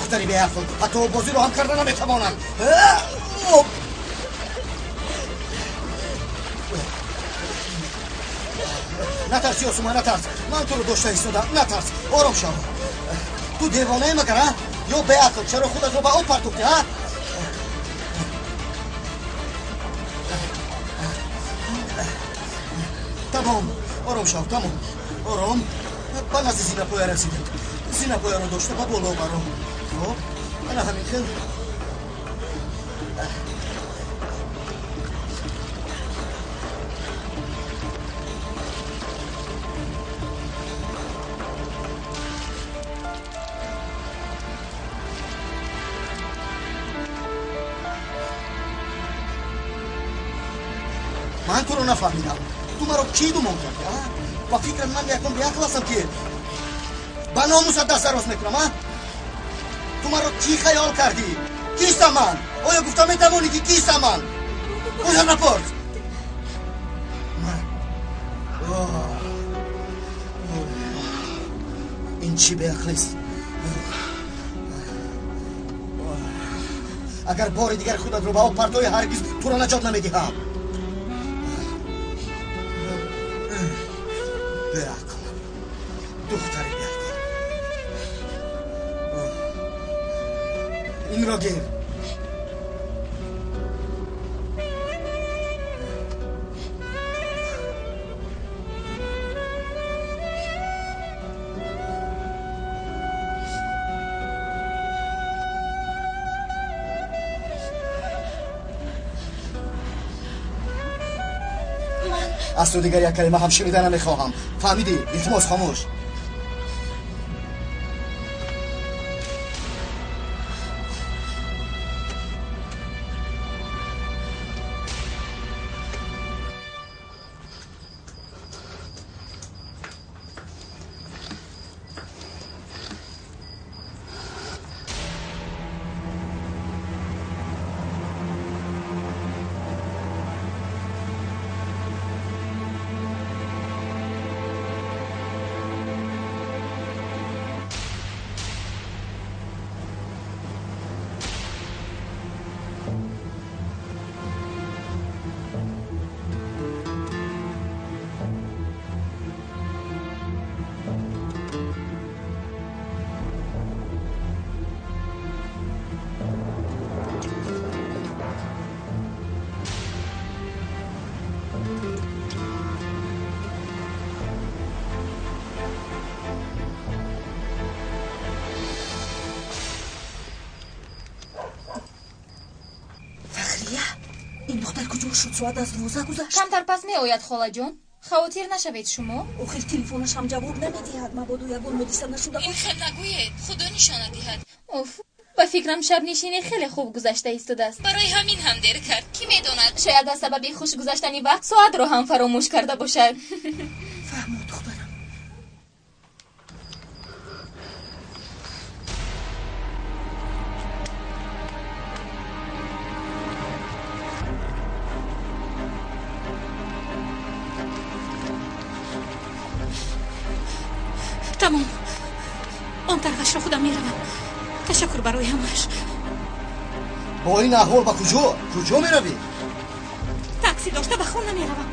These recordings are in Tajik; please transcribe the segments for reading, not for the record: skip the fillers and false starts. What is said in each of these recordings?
Духтари беақл ҳатто бозиро ҳам карда наметавонад. Натарс, Ёсума, натарс. Ман туро дошта истодам. Натарс, ором шав. Ту девонаи магар, а? Ё беақл, чаро худатро ба об партохтӣ, а? Тамом, ором шав, тамом, ором. Ба назди зинапоя расидем. Зинапояро дошта ба боло баром. Хоб, ана ҳамин хел. Ман туро нафаҳмидам. Ту маро кӣ думон кардӣ, а? Ба фикрат ман якон беақл ҳастам, ки ба номусат даст дароз мекунам, а? Ту маро кӣ хаёл кардӣ? Кистам ман? Оё гуфта метавонӣ, ки кистам ман? Оё напурс. Ин чӣ беақлист? Агар бори дигар худатро ба об партоӣ, ҳаргиз туро наҷот намедиҳам. Беақл, духтари беақл. Инро гир. Аз ту дигар як калима ҳам шунида намехоҳам. Фаҳмидӣ? Илтимос, хомӯш. Шуд, соат аз 12 гузашт. Камтар пас меояд, холаҷон. Хавотир нашавед шумо. Охир телефонаш ҳам ҷавоб намедиҳад. Мабодо ягон ҳодиса нашуда. Ин хел нагӯед, худо нишона диҳад. Оф, ба фикрам шабнишинӣ хеле хуб гузашта истодааст. Барои ҳамин ҳам дер кард. Кӣ медонад, шояд аз сабаби хуш гузаштани вақт соатро ҳам фаромӯш карда бошад. Фаҳмо, духтарам. Тамом, он тарафашро худам меравам. Ташаккур барои ҳамааш. Бо ин аҳвол ба куҷо? Куҷо меравӣ? Такси дошта ба хона меравам.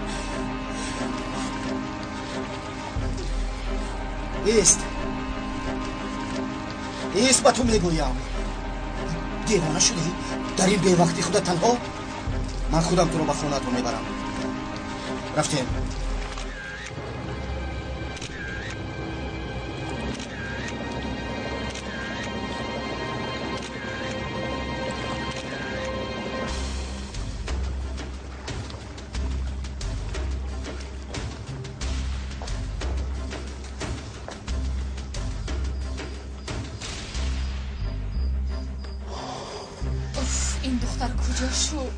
Ист, ист, ба ту мегӯям. Девона шудӣ? Дар ин бевақтӣ худа танҳо? Ман худам туро ба хонаатон мебарам. Рафтем. Ин духтар куҷо шуд?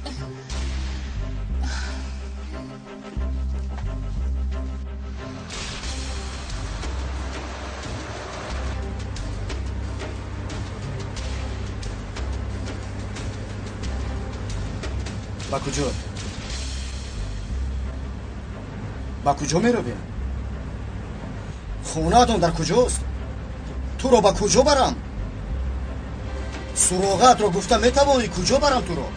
Ба куҷо? Ба куҷо меравем? Хонаатон дар куҷост? Туро ба куҷо барам? Суроғатро гуфта метавонӣ, куҷо барам туро?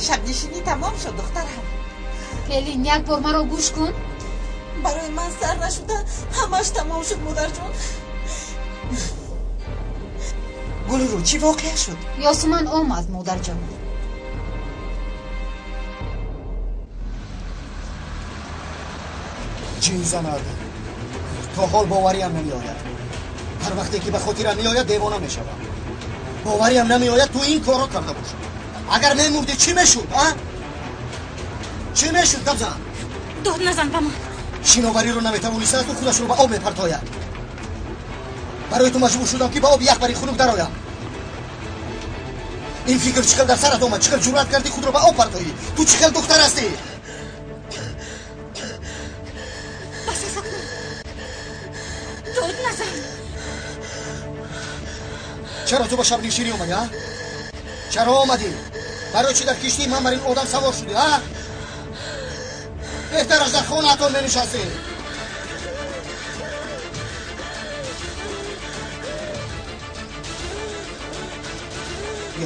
Шабнишинӣ тамом шуд, духтарам. Келин, як бор маро гӯш кун. Барои ман сар нашуда ҳамаш тамом шуд, модарҷон. Гулрӯ, чӣ воқеа шуд? Ёсуман омад, модарҷон. Ҷин занад, то ҳол бовариам намеояд. Ҳар вақте ки ба хотирам меояд, девона мешавам. Бовариам намеояд ту ин корро карда бошӣ. Агар мемурдӣ чӣ мешуд, а? Чӣ мешуд, гап зан? Дод назан ба ман. Шиновариро наметавонистааст, ӯ худашро ба об мепартояд. Барои ту маҷбур шудам ки ба оби яхбари хунук дароям. Ин фикр чӣ хел дар сарат омад? Чӣ хел ҷуръат кардӣ худро ба об партоӣ? Ту чӣ хел духтар ҳастӣ? Бас аст акнун. Дод назан. Чаро ту ба шабнишинӣ омадӣ, а? Чаро омадӣ? Барои чӣ дар киштии ман бар ин одам савор шудӣ, а? Беҳтараш дар хонаатон менишастӣ.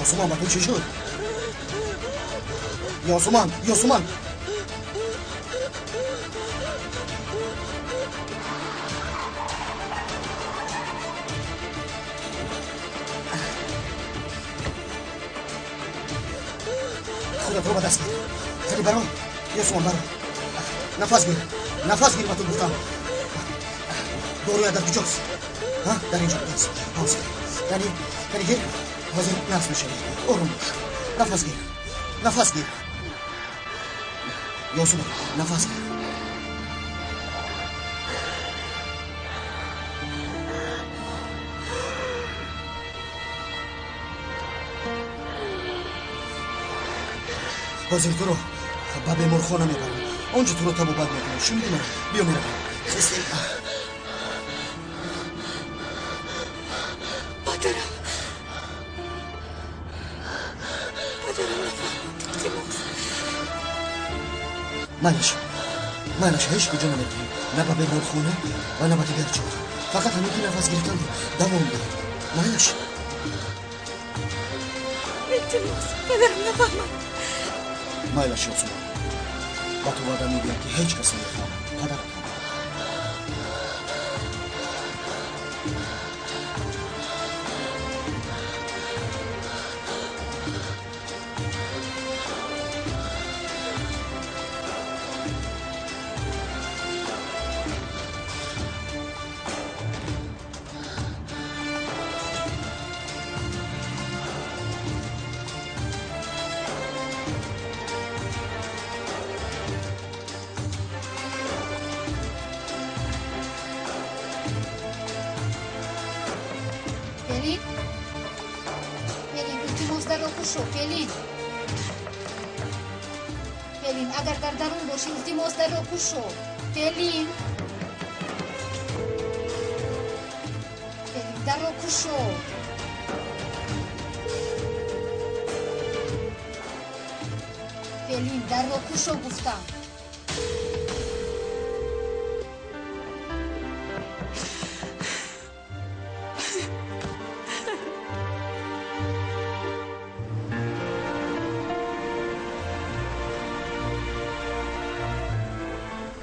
Ёсуман, ба ту чӣ шуд? Ёсуман, Ёсуман! Худатро ба даст гир. Хеле баро, Ёсуман, баро. Нафас гир, нафас гир, ба ту гуфтам. Доруя дар куҷост? Дар инҷо будааст. Ҳозир. Яъне гир, ҳозир нафс мешавӣ. Ором бош. Нафас гир, нафас гир. Ёсуман, нафас гир. Ҳозир туро ба беморхона мебарам. Он ҷо туро табобат мекунам. Шунидӣ маро? Биё, меравем. Хестем. Падарам, падарам нафаҳмад, илтимос. Майлаш, майлаш, ҳеҷ куҷо намеравем. На ба беморхона ва на ба дигар ҷо. Фақат ҳамин ки нафас гирифтанро давом деҳ. Майлаш. Илтимос, падарам нафаҳмад. Майлаш, Ёсуман, ба ту ваъда медиҳам ки ҳеҷ кас намефаҳмад. Падарат ҳам. Pelin? Pelin, илтимос, дарро кушо, Pelin. Pelin, агар дар дарун бошӣ, илтимос, дарро кушо. Pelin. Pelin, дарро кушо. Pelin, дарро кушо гуфтам.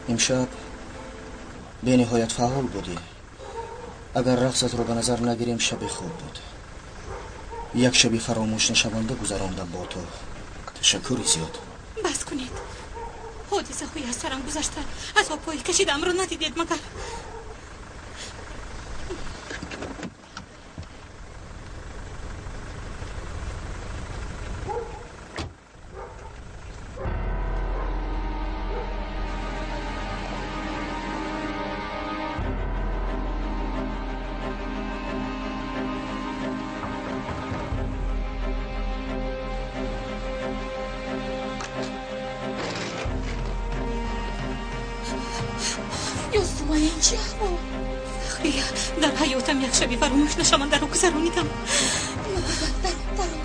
Имшаб бениҳоят фаъол будӣ. Агар рақсатро ба назар нагирем, шаби хуб буд. Як шаби фаромӯшнашаванда гузарондам бо ту. Ташаккури зиёд. Бас кунед. Ҳодисаҳои аз сарам гузашта, азобҳои кашидаамро надидед магар? Ин чӣ аҳвол? Фахрия, дар ҳаётам як шаби фаромӯш нашавандаро гузаронидам. Даро.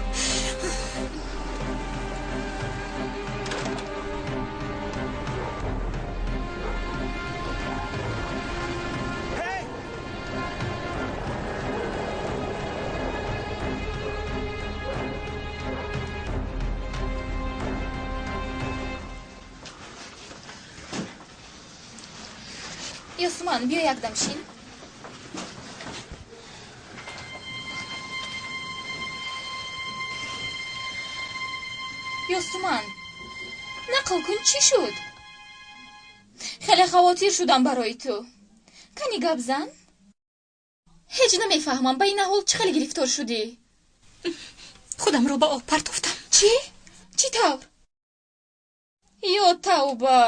Ёсуман, биё якдам шин. Ёсуман, нақл кун, чӣ шуд? Хеле хавотир шудам барои ту. Кани гап зан? Ҳеҷ намефаҳмам, ба ин аҳвол чӣ хеле гирифтор шудӣ? Худамро ба об партофтам. Чӣ? Чӣ тавр? Ё тавба!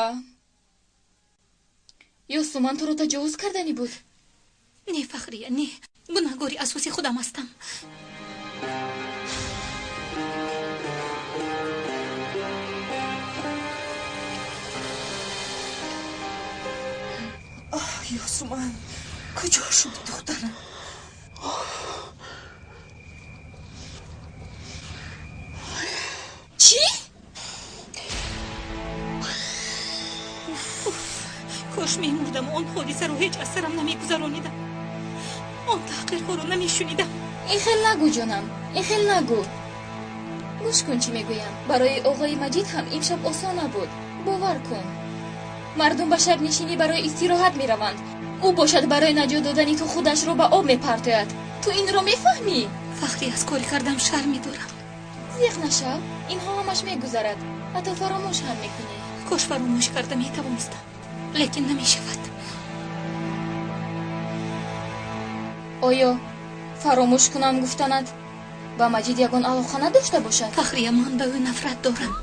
Ёсуман, туро таҷовуз карданӣ буд? Не, Фахрия, не. Гунаҳгори асоси худам ҳастам. Оҳ, Ёсуман, куҷо шуд духтарам? Чӣ? Кош мемурдаму он ҳодисаро ҳеҷ аз сарам намегузаронидам. Он таҳқирҳоро намешунидам. Ин хел нагӯ, ҷонам, ин хел нагӯ. Гӯш кун, чӣ мегӯям. Барои оғои Маҷид ҳам имшаб осон набуд. Бовар кун. Мардум ба шабнишинӣ барои истироҳат мераванд. Ӯ бошад барои наҷот додани ту худашро ба об мепартояд. Ту инро мефаҳмӣ? Фахри, аз кори кардам шарм медорам. Зиқ нашав, инҳо ҳамаш мегузарад. Ҳатто фаромӯш ҳам мекунӣ. Кош фаромӯш карда метавонистам, лекин намешавад. Оё фаромӯш кунам гуфтанат ба Маҷид ягон алоқа надошта бошад? Фахрия, ман ба ӯ нафрат дорам.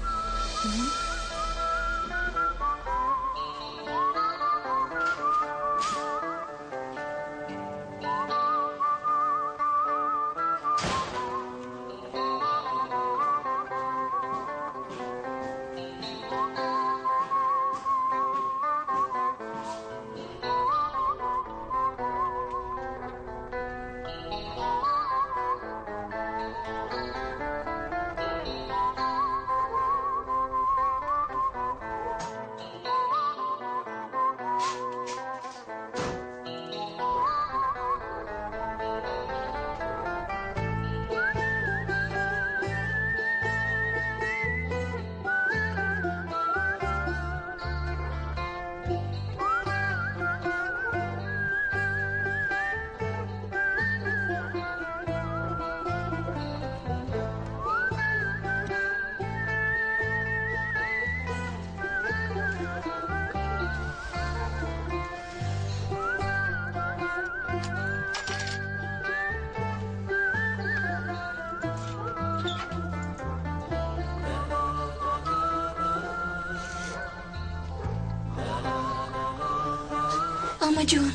Амаҷон,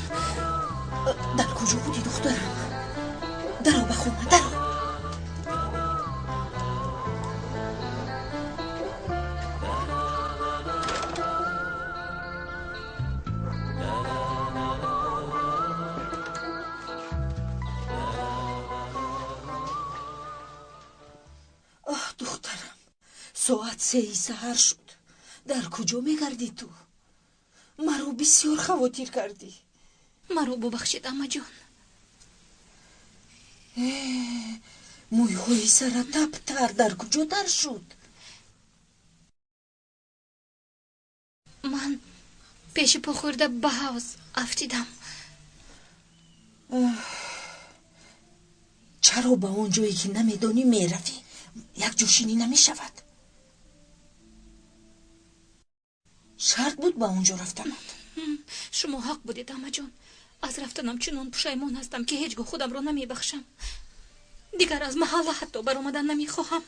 дар куҷо будӣ, духтарам? Даро ба хона, даро. Оҳ, духтарам, соат 3 саҳар шуд. Дар куҷо мегардӣ ту? Маро бисёр хавотир кардӣ. Маро бубахшед, амаҷон. Мӯйҳои сара таптар дар куҷо тар шуд? Ман пеши по хӯрда ба ҳавз афтидам. Чаро ба он ҷое ки намедонӣ меравӣ? Якҷошинӣ намешавад. Шарт буд ба он ҷо рафтанат. Шумо ҳақ будед, амаҷон. Аз рафтанам чунон пушаймон ҳастам, ки ҳеҷ гоҳ худамро намебахшам. Дигар аз маҳалла ҳатто баромадан намехоҳам.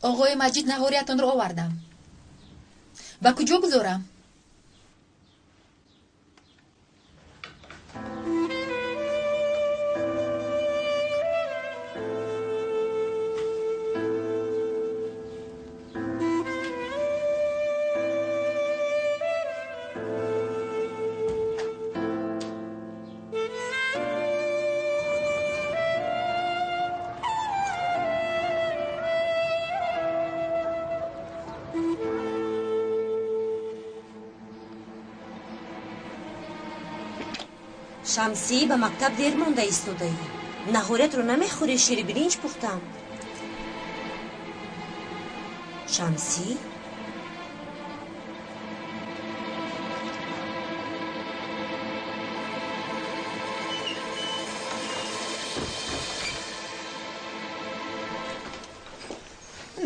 Оғои Маҷид, наҳориятонро овардам. Ба куҷо гузорам? Шамсӣ, ба мактаб дер монда истодаӣ. Наҳориятро намехӯрӣ? Шири биринҷ пухтам. Шамсӣ?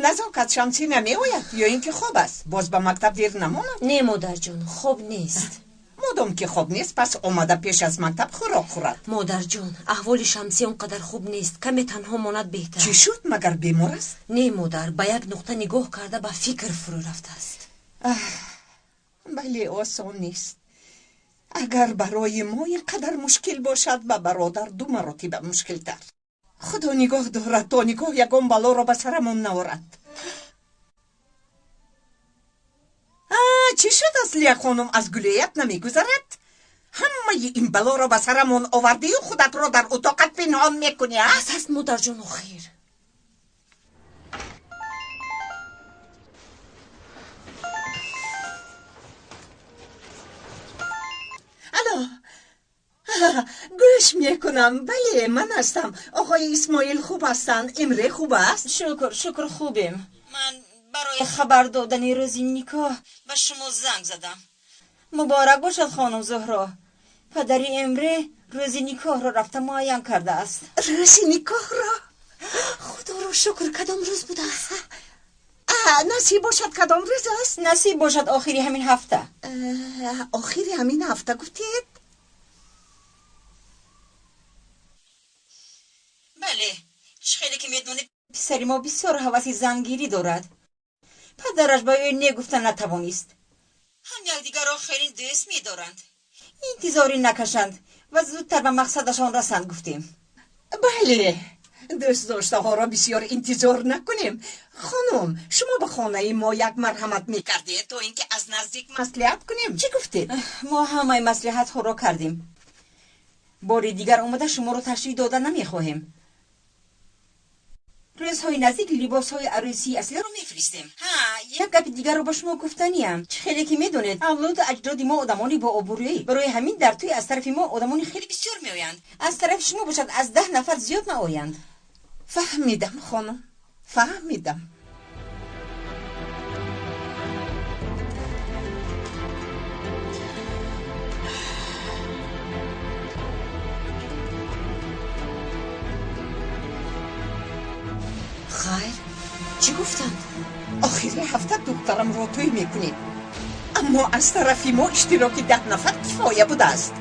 Назокат, Шамсӣ намеояд ё ин ки хоб аст? Боз ба мактаб дер намонад? Не, модарҷон, хоб нест. Модом ки хоб нест, пас омада пеш аз мактаб хӯрок хӯрад. Модарҷон, аҳволи Шамсӣ он қадар хуб нест. Каме танҳо монад беҳтар. Чӣ шуд? Магар бемор аст? Не, модар, ба як нуқта нигоҳ карда ба фикр фурӯ рафтааст. Бале, осон нест. Агар барои мо ин қадар мушкил бошад, ба бародар ду маротиба мушкилтар. Худо нигоҳ дорад, то нигоҳ ягон балоро ба сарамон наорад. Чӣ шуд, Аслия хонум? Аз гулӯят намегузарад? Ҳамаи ин балоро ба сарамон овардию худатро дар утоқат пинҳон мекунӣ, а? Бас аст, модарҷон, охир. Алло, гӯш мекунам. Бале, ман ҳастам. Оғои Исмоил хуб ҳастанд? Имре хуб аст? Шукр, шукр, хубем. Ман барои хабар додани рӯзи никоҳ ба шумо занг задам. Муборак бошад, хонум Зуҳро. Падари Эмре рӯзи никоҳро рафта муайян кардааст. Рӯзи никоҳро? Худоро шукр, кадом рӯз будааст? Насиб бошад, кадом рӯз аст? Насиб бошад, охири ҳамин ҳафта. Охири ҳамин ҳафта гуфтед? Бале, чӣ хеле ки медонед, писари мо бисёр ҳаваси зангирӣ дорад. Падараш ба ӯ не гуфта натавонист. Ҳам якдигарро хеле дӯст медоранд. Интизорӣ накашанд ва зудтар ба мақсадашон расанд, гуфтем. Бале, дӯстдоштаҳоро бисёр интизор накунем. Хонум, шумо ба хонаи мо як марҳамат мекардед, то ин ки аз наздик маслиҳат кунем. Чӣ гуфтед? Мо ҳамаи маслиҳатҳоро кардем. Бори дигар омада шуморо ташриф дода намехоҳем. Рӯзҳои наздик либосҳои арӯсии аслиро мефиристем. Ҳа, як гапи дигарро ба шумо гуфтаниям. Чӣ хеле ки медонед, авлоду аҷдоди мо одамони бообрӯӣ. Барои ҳамин дар тӯй аз тарафи мо одамони хеле бисёр меоянд. Аз тарафи шумо бошад, аз 10 нафар зиёд наоянд. Фаҳмидам, хонум, фаҳмидам. Хайр, чӣ гуфтанд? Охири ҳафта духтарамро тӯй мекунем. Аммо аз тарафи мо иштироки 10 нафар кифоя будааст.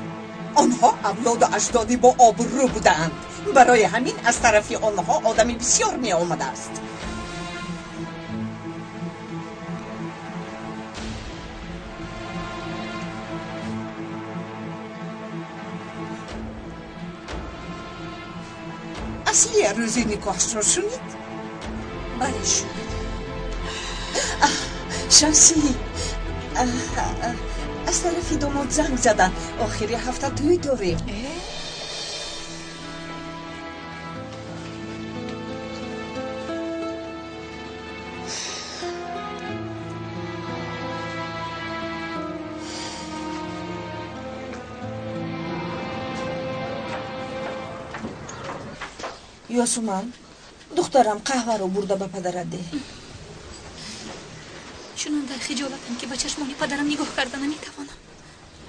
Онҳо авлоду аҷдоди бо обрӯ будаанд. Барои ҳамин аз тарафи онҳо одами бисёр меомадааст. Аслия рӯзи никоҳашро шунид? Бале, шунид. Шамсӣ, аз тарафи домод занг заданд. Охири ҳафта тӯй дорем. Ёсуман, духтарам, қаҳваро бурда ба падарат деҳ. Чунон дар хиҷолатам, ки ба чашмони падарам нигоҳ карда наметавонам.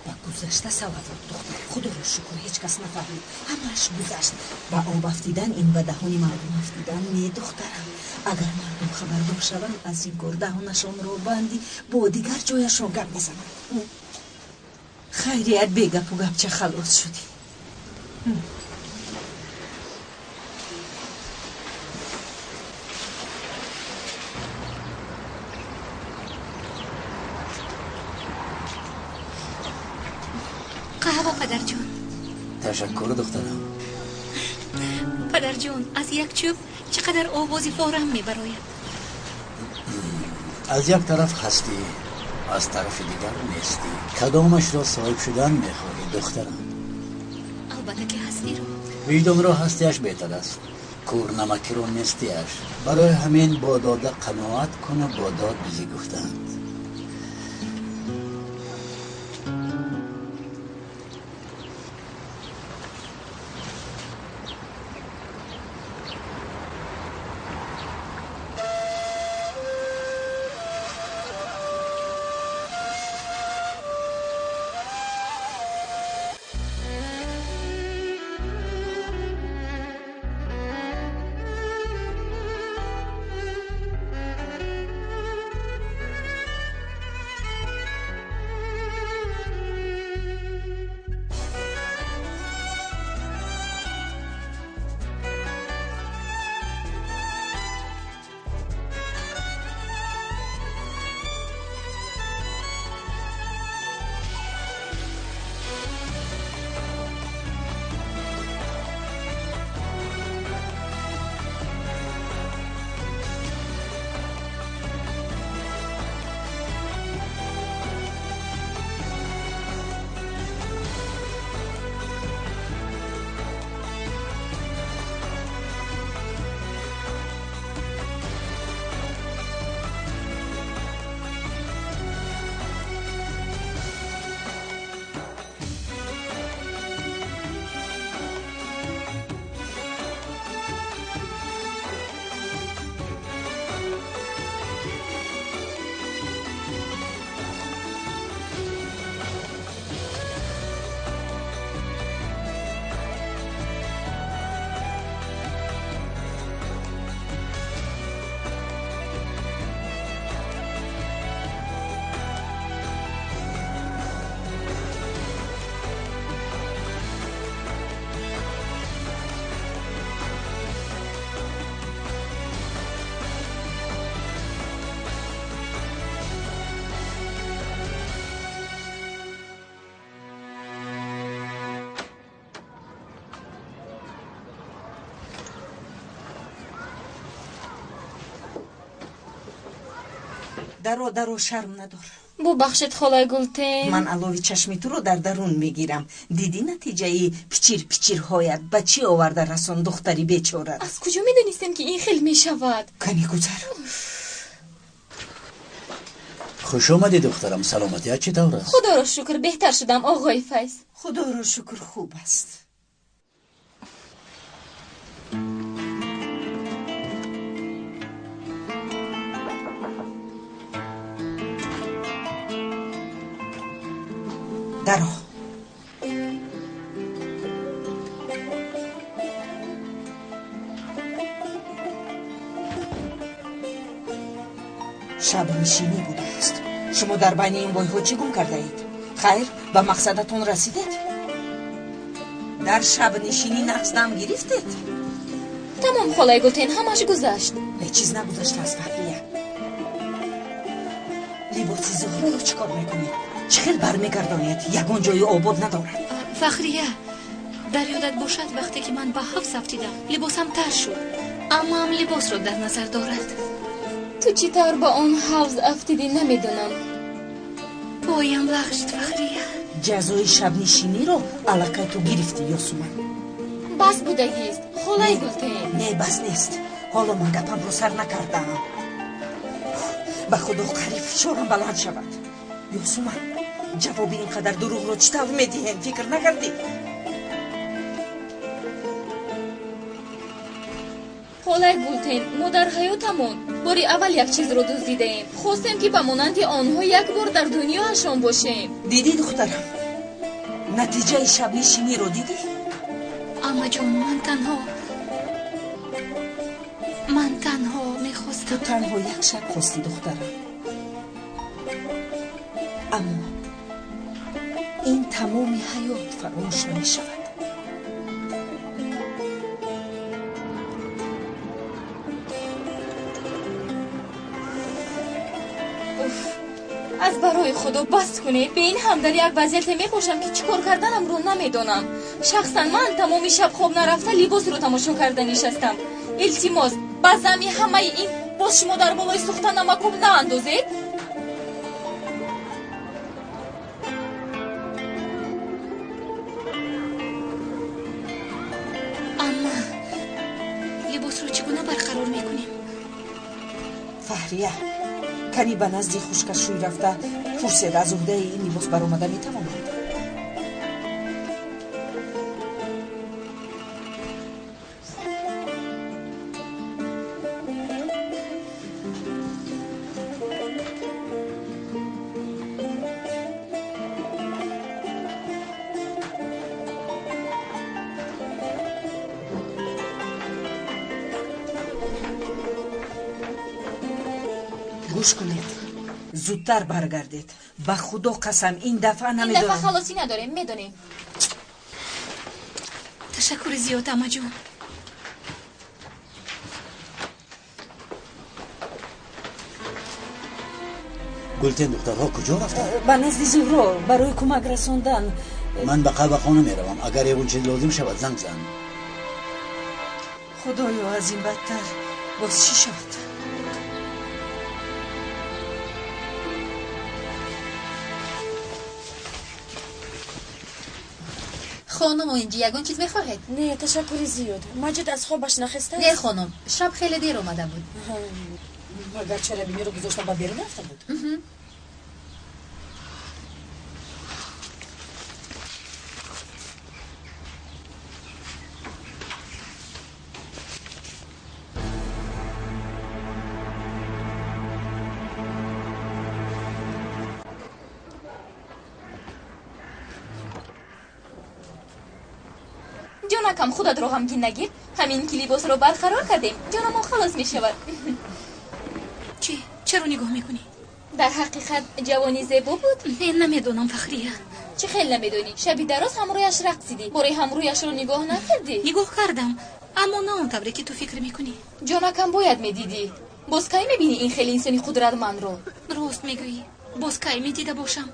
Ба гузашта салавот, духтар. Худоро шукр, ҳеҷ кас нафаҳмид. Ҳамааш гузашт. Ба об афтидан ин ба даҳони мардум афтидан не, духтарам. Агар мардум хабардор шаванд аз ин кор, даҳонашонро банди бо дигар ҷояшон гап мезананд. Хайрият, бегапу гапча халос шудӣ. Ҳо, падарҷон. Ташаккур, духтарам. Падарҷон, аз як чӯб чӣ қадар овози форам мебарояд. Аз як тараф ҳастӣ, аз тарафи дигар нестӣ. Кадомашро соҳиб шудан мехоҳӣ, духтарам? Албатта ки ҳастиро. Виҷдонро ҳастиаш беҳтар аст, кӯрнамакиро нестиаш. Барои ҳамин бо дода қаноат куну бо дод бизӣ гуфтанд. Даро, даро, шарм надор. Бубахшед, холаи Гултен. Ман алови чашми туро дар дарун мегирам. Дидӣ натиҷаи пичир пичирҳоят ба чӣ оварда расон духтари бечора? Аз куҷо медонистем, ки ин хел мешавад? Кани гузар. Хуш омадӣ, духтарам. Саломатият чӣ тавр аст? Худоро шукр, беҳтар шудам, оғои Файз. Худоро шукр, хуб аст. Даро. Шабнишинӣ будааст. Шумо дар байни ин бойҳо чӣ гум кардаед? Хайр, ба мақсадатон расидед? Дар шабнишинӣ нақс дам гирифтед? Тамом, холаи Гултен, ҳамаш гузашт. Ҳеҷ чиз нагузаштааст, Фахрия. Либоси Зуҳроро чӣ кор мекунед? Чӣ хел бармегардонед? Ягон ҷои обод надорад. Фахрия, дар ёдат бошад, вақте ки ман ба ҳавз афтидам, либосам тар шуд. Аммаам либосро дар назар дорад. Ту чӣ тавр ба он ҳавз афтидӣ, намедонам. Поям лағжид, Фахрия. Ҷазои шабнишиниро аллакай ту гирифтӣ, Ёсуман. Бас будагист, холаи Гултен. Не, бас нест. Ҳоло ман гапамро сар накардаам. Ба худо қариб фишорам баланд шавад. Ёсуман, ҷавоби ин қадар дурӯғро чӣ тавр медиҳем, фикр накардӣ? Холаи Гултен, мо дар ҳаётамон бори аввал як чизро дуздидаем. Хостем, ки ба монанди онҳо як бор дар дунёашон бошем. Дидӣ, духтарам, натиҷаи шабнишиниро дидӣ? Аммаҷон, ман танҳо мехостам. Ту танҳо як шаб хостӣ, духтарам. Аммо ин тамоми ҳаёт фаромӯш намешавад. Уф, Аз барои Худо бас кунед. Бе ин ҳам дар як вазъияте мебошам, ки чӣ кор карданамро намедонам. Шахсан ман тамоми шаб хоб нарафта либосро тамошо карда нишастам. Илтимос, ба замми ҳамаи ин боз шумо дар болои сӯхта намакоб наандозед. Амма, либосро чӣ гуна барқарор мекунем? Фаҳрия, кани ба назди хушкашӯй рафта пурсед, аз уҳдаи ин либос баромада метавонад. Гӯш кунед, зудтар баргардед. Ба Худо қасам, ин дафъа намедонам. Ин дафъа халосӣ надорем, медонем. Ташаккури зиёд, амаҷон. Гултен, духтарҳо куҷо рафтанд? Ба назди Зуҳро барои кӯмак расондан. Ман ба қаҳвахона меравам. Агар ягон чиз лозим шавад, занг зан. Худоё, аз ин бадтар боз чӣ шавад? Хонум, инҷи ягон чиз мехоҳед? Не, ташаккури зиёд. Маҷид аз хобаш нахестааст? Не, хонум, шаб хеле дер омада буд. Магар чарабиниро гузошта ба берун рафта буд? Ҷонакам, худатро ғамгин нагир. Ҳамин ки либосро барқарор кардем, ҷонамон халос мешавад. Чӣ? Чаро нигоҳ мекунӣ? Дар ҳақиқат ҷавони зебо буд? Не, намедонам, Фахрия. Чӣ хел намедонӣ? Шаби дароз ҳамрӯяш рақсидӣ. Бори ҳамрӯяшро нигоҳ накардӣ? Нигоҳ кардам, аммо на он тавре ки ту фикр мекунӣ. Ҷонакам, бояд медидӣ. Боз кай мебинӣ ин хеле инсони қудратмандро? Рост мегӯӣ. Боз кай медида бошам?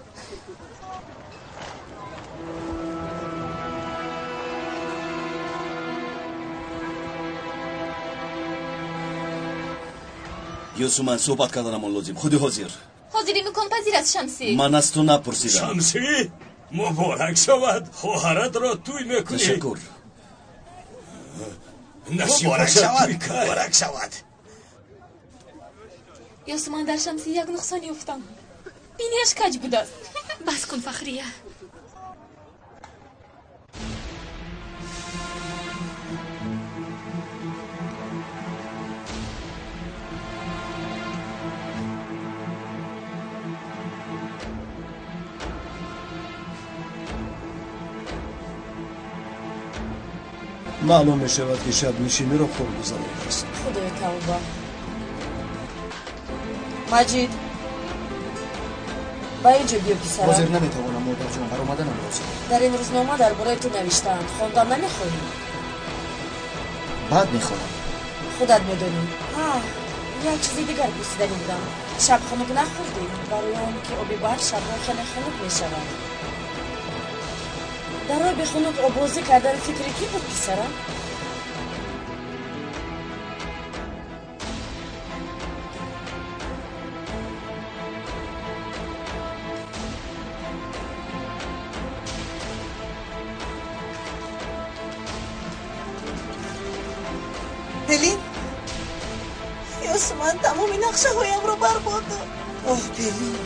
Юсуман, суҳбат карданамон лозим. Худи ҳозир. Ҳозир имконпазир аст, Шамсӣ. Ман аз ту напурсидам. Шамсӣ, муборак шавад, хоҳаратро тӯй мекунӣ. Ташаккур. Насиб бошад, тӯй кард. Муборак шавад. Ёсуман, дар Шамсӣ як нуқсон ёфтам. Бинияш каҷ будааст. Бас кун, Фахрия. Маълум мешавад, ки шабнишиниро хуб гузаронидааст. Худои тавба. Маҷид, ба ин ҷо биё, писарам. Ҳозир наметавонам, модарҷон, баромаданам лозим. Дар ин рӯзнома дар бораи ту навиштаанд. Хондан намехоҳӣ? Баъд мехонам. Худат медонӣ. Ҳа, як чизи дигар пурсиданӣ будам. Шаб хунук нахӯрдӣ? Барои он ки оби барф шабҳо хеле хунук мешавад. Дар оби хунук оббозӣ кардан фикри кӣ буд, писарам? Пелин, Ёсуман тамоми нақшаҳоямро барбод дод. Оҳ, Пелин.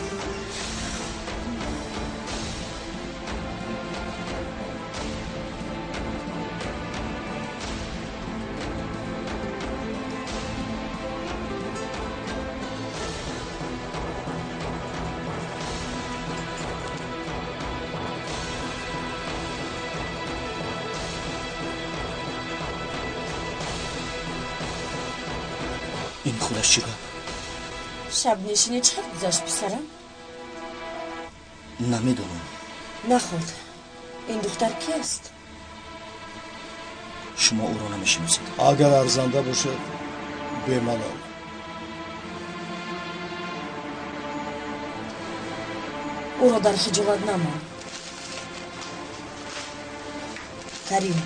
Ин худаш чӣ гап? Шабнишинӣ чӣ қадр гузашт, писарам? Намедонам. Наход, ин духтар ки аст? Шумо ӯро намешиносед. Агар арзанда бошад, бемалол. Ӯро дар хиҷолат намон. Карим,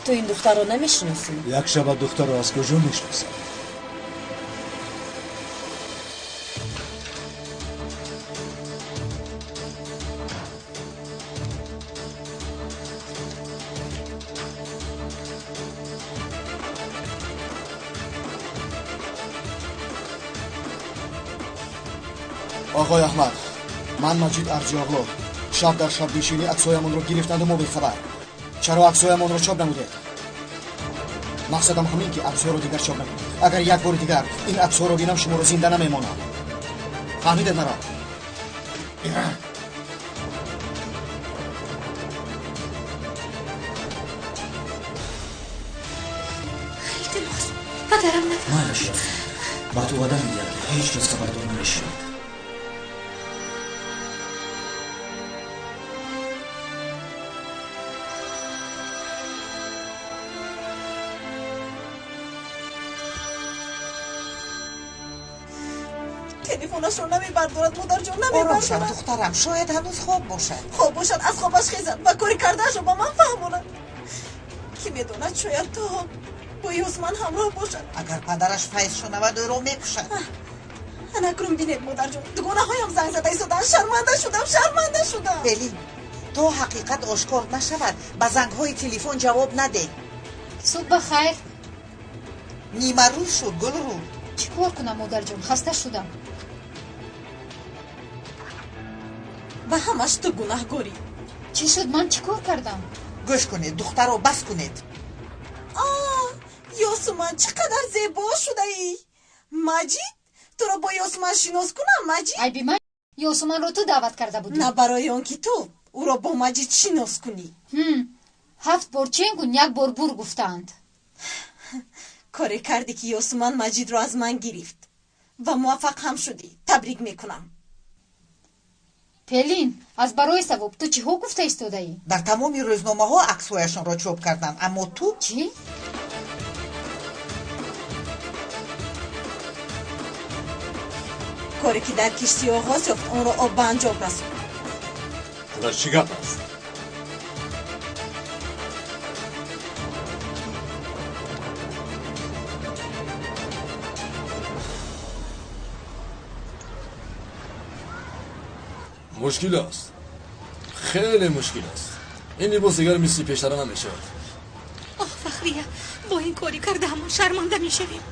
ту ин духтарро намешиносӣ? Як шаба духтарро аз куҷо мешиносам? Оғои Аҳмад, ман Маҷид Арҷиоғлу. Шаб дар шабнишинӣ аксҳоямонро гирифтанду мо бехабар. Чаро аксҳоямонро чоп намудед? Мақсадам ҳамин ки аксҳоро дигар чоп накунед. Агар як бори дигар ин аксҳоро бинам, шуморо зинда намемонам. Фаҳмидед маро? Илтимос, падарам нафаҳмад. Майлаш, ба ту ваъда медиҳам, ки ҳеҷ кас хабардор намешавад. Телефонашро намебардорад, модарҷон, Ором шав, намебардорад. Духтарам, шояд ҳанӯз хоб бошад. Хоб бошад, аз хобаш хезад ва кори кардаашро ба ман фаҳмонад. Кӣ медонад, шояд то ҳол бо Ёсуман ҳамроҳ бошад. Агар падараш Файз шунавад, ӯро мекушад. Ана акнун бинед, модарҷон, дугонаҳоям занг зада истоданд. Шарманда шудам, шарманда шудам. Велин, то ҳақиқат ошкор нашавад, ба зангҳои телефон ҷавоб надеҳ. Субҳ ба хайр. Нимарӯз шуд, Гулрӯ. Чӣ кор кунам, модарҷон, хаста шудам. Ба ҳамаш ту гунаҳгорӣ. Чӣ шуд, ман чӣ кор кардам? Гӯш кунед, духтаро, бас кунед. А, Ёсуман, чӣ қадар зебо шудаӣ! Маҷид, туро бо Ёсуман шинос кунам, Маҷид? Айби ман, Ёсуманро ту даъват карда будӣ. На барои он ки ту ӯро бо Маҷид шинос кунӣ. Ҳафт бор ченгун, як бор бур гуфтаанд. Коре кардӣ, ки Ёсуман Маҷидро аз ман гирифт ва муваффақ ҳам шудӣ. Табрик мекунам. Пелин, аз барои савоб, ту чиҳо гуфта истодаӣ? Дар тамоми рӯзномаҳо аксҳояшонро чоп карданд, аммо ту чӣ? Коре ки дар киштӣ оғоз ёфт, онро об ба анҷом расонд. Худаш, чӣ гап аст? Мушкил аст, хеле мушкил аст. Ин либос дигар мисли пештара намешавад. Оҳ, Фахрия, бо ин кори кардаамон шарманда мешавем.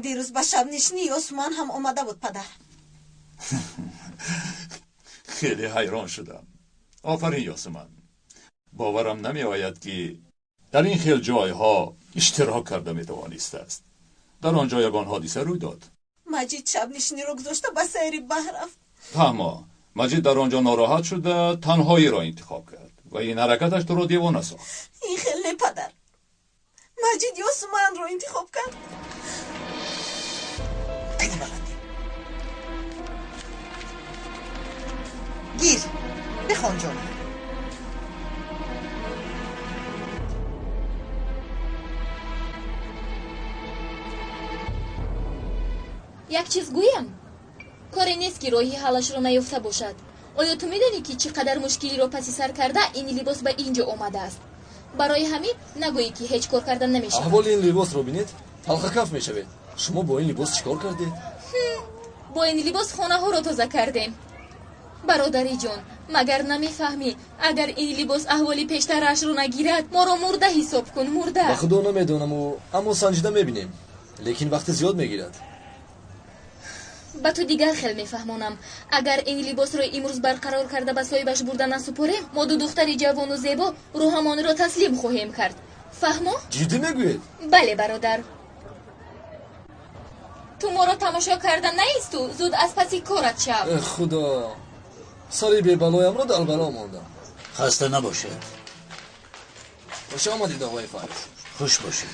Дирӯз ба шабнишинӣ Ёсуман ҳам омада буд, падар. Хеле ҳайрон шудам. Офарин, Ёсуман, боварам намеояд, ки дар ин хел ҷойҳо иштирок карда метавонистааст. Дар он ҷо ягон ҳодиса рӯй дод? Маҷид шабнишиниро гузошта ба сайри баҳр рафт. Фаҳмо, Маҷид дар он ҷо нороҳат шуда, танҳоиро интихоб кард ва ин ҳаракаташ туро девона сохт. Ин хел не, падар. Маҷид Ёсуманро интихоб кард. Гир, бихон, ҷонам. Як чиз гӯям, коре нест, ки роҳи ҳаллашро наёфта бошад. Оё ту медонӣ, ки чӣ қадар мушкилиро паси сар карда ин либос ба ин ҷо омадааст? Барои ҳамин нагӯӣ, ки ҳеҷ кор карда намешавад. Аҳволи ин либосро бинед, талхакаф мешавед. Шумо бо ин либос чӣ кор кардед? Бо ин либос хонаҳоро тоза кардем. Бародариҷон, магар намефаҳмӣ, агар ин либос аҳволи пештараашро нагирад, моро мурда ҳисоб кун, мурда. Ба худо, намедонаму, аммо санҷида мебинем, лекин вақти зиёд мегирад. Ба ту дигар хел мефаҳмонам. Агар ин либосро имрӯз барқарор карда ба соҳибаш бурда насупорем, мо ду духтари ҷавону зебо рӯҳамонро таслим хоҳем кард. Фаҳмо? Ҷиддӣ мегӯед? Бале, бародар. Ту моро тамошо карда наисту, зуд аз паси корат шав. Э, худо, сари бебалоямро дар бало мондам. Хаста набошед. Хуш омадед, оғои Файз. Хуш бошед.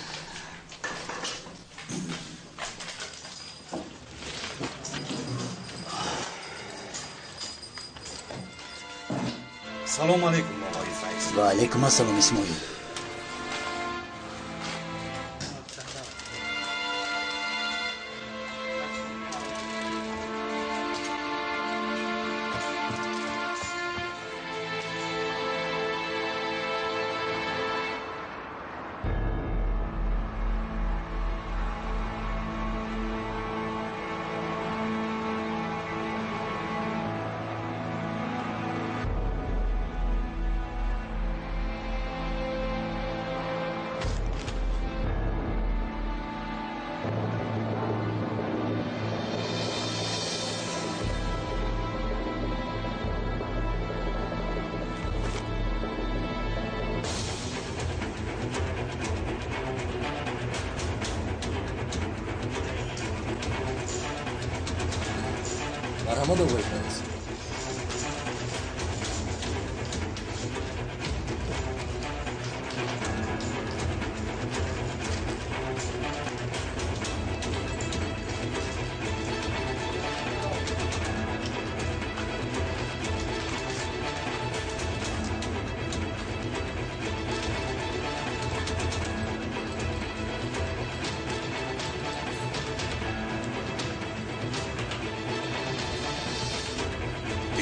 Салом алейкум, оғои Файз. Ва алейкум ассалом, Исмоил. Марҳамат, оғои Файз.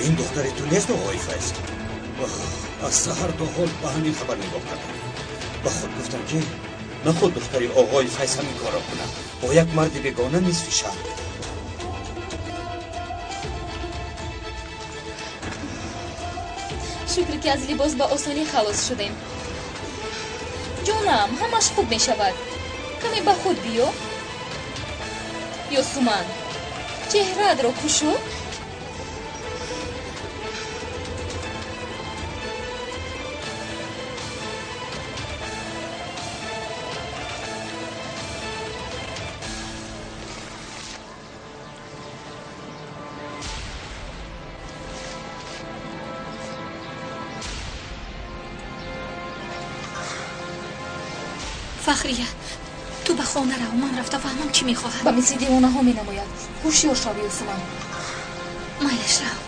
Ин духтари ту нест, оғои Файз? Аз саҳар то ҳол ба ҳамин хабар нигоҳ кардам. Ба худ гуфтам, ки наход духтари оғои Файз ҳамин корро кунад бо як марди бегона нисфи шаҳр. Шукр, ки аз либос ба осонӣ халос шудем. Ҷонам, ҳамаш хуб мешавад. Каме ба худ биё. Ёсуман, чеҳраатро кушо. Фахрия, ту ба хона рав, ман рафта фаҳмам, чӣ мехоҳад. Ба мисли девонаҳо менамояд. Ҳушёр шав, Ёсуман. Майлаш, рав.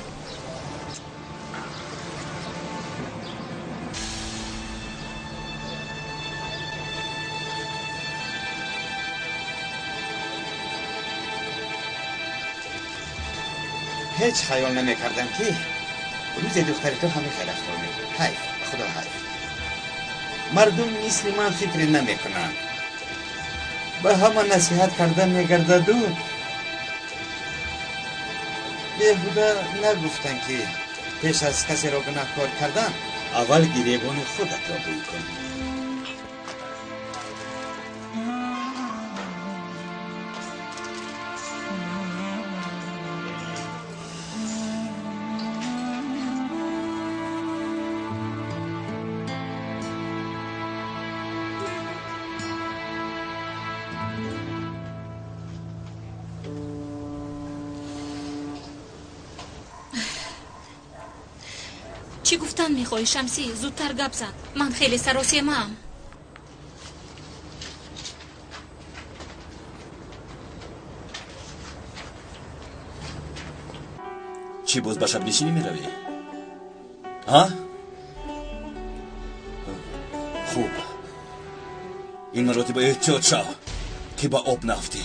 Ҳеҷ хаёл намекардам, ки рӯзе духтари ту ҳамин хел рафтор мекунад. Ҳайф, ба худо ҳайф. Мардум мисли ман фикр намекунанд. Ба ҳама насиҳат карда мегардаду беҳуда нагуфтанд, ки пеш аз касеро гунаҳкор кардан аввал гиребони худатро бӯй кун. Чӣ гуфтан мехоҳӣ, Шамсӣ? Зудтар гап зан, ман хеле саросемаам. Чӣ, боз ба шабнишинӣ меравӣ? Ҳа, хуб, ин маротиба эҳтиёт шав, ки ба об наафтӣ.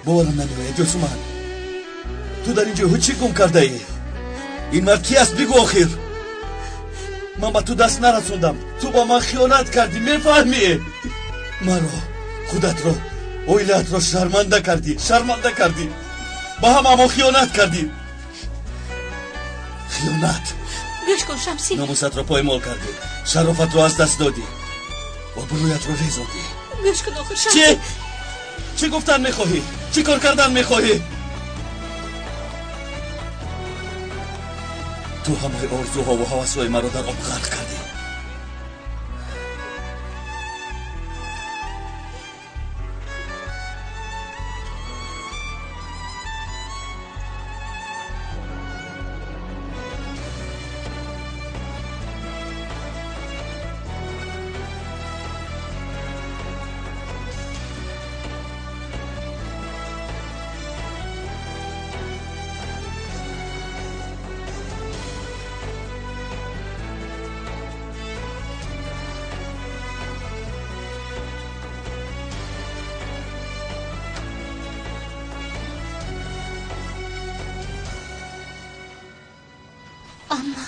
Боварам намеояд, Ёсуман, ту дар ин ҷойҳо чӣ гум кардаӣ? Ин мард ки аст, бигӯ. Охир ман ба ту даст нарасондам, ту ба ман хиёнат кардӣ, мефаҳмӣ? Маро, худатро, оилаатро шарманда кардӣ, шарманда кардӣ, ба ҳамамо хиёнат кардӣ, хиёнат. Гӯш кун, Шамсӣ. Номусатро поймол кардӣ, шарофатро аз даст додӣ, обрӯятро резондӣ. Гӯш кун, охир, Шамсӣ. Чӣ? Чӣ гуфтан мехоҳӣ? Чӣ кор кардан мехоҳӣ? Ту ҳамаи орзуҳову ҳавасҳои маро дар об ғарқ кардӣ. Амма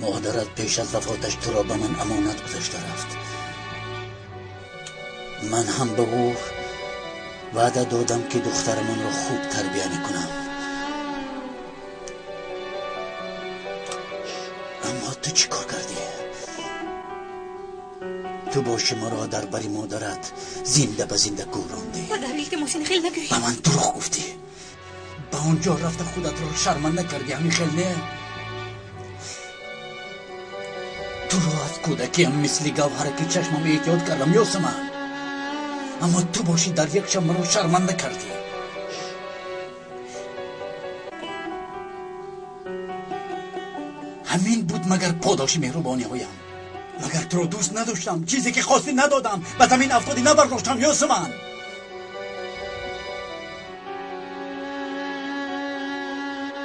Модарат пеш аз вафоташ туро ба ман амонат гузошта рафт. Ман ҳам ба ӯ ваъда додам, ки духтарамонро хуб тарбия мекунам. Аммо ту чӣ кор кардӣ? Ту боши маро дар бари модарат зинда ба зинда гӯрондӣ. Падар, илтимос, ин хел нагӯй. Ба ман дурӯғ гуфтӣ. Ба он ҷо рафта худатро шарманда кардӣ, ҳамин хел не? Туро аз кӯдакиам мисли гавҳараки чашмам эҳтиёт кардам, Ёсуман. Аммо ту бошӣ дар як шаб маро шарманда кардӣ. Ҳамин буд магар подоши меҳрубониҳоям? Магар туро дӯст надоштам, чизе ки хостӣ надодам, ба замин афтодӣ набардоштам, Ёсуман.